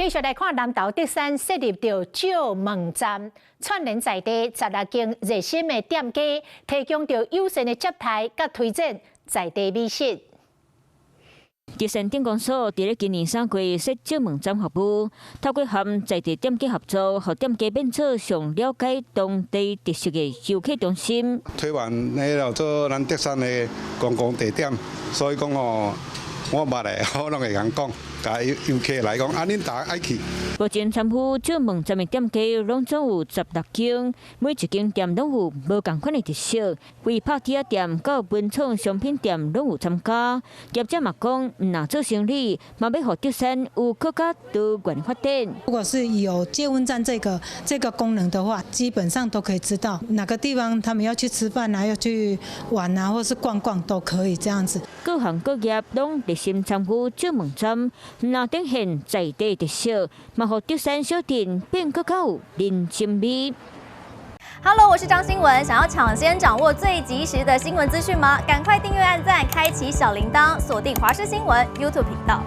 繼續來看南投竹山設立著借問站，串聯在地16間熱心的店家，提供著友善的接待，佮推薦在地美食。竹山鎮公所佇咧今年3月設借問站服務，透過和在地店家合作，予店家變做上了解當地特色的遊客中心。推廣那個做咱竹山的觀光地點，所以講吼，我捌的，我攏會共講，共遊客來講，啊，恁逐家愛去。目前參與借問站的店家攏總有16間，每一間店攏有無仝款的特色，為拍鐵仔店到文創商品店攏有參加。業者嘛講，毋若做生理，嘛欲予竹山有閣較多元發展。如果是有借問站這個功能的話，基本上都可以知道哪個地方他們要去吃飯啊，要去玩啊，或是逛逛都可以這樣子。各行各業攏熱心參與借問站，毋若展現在地特色，嘛予竹山小鎮變閣較有人情味。 Hello，我是張新文。想要搶先掌握最及時的新聞資訊嗎？趕快訂閱、按讚、開啟小鈴鐺，鎖定華視新聞 YouTube 頻道。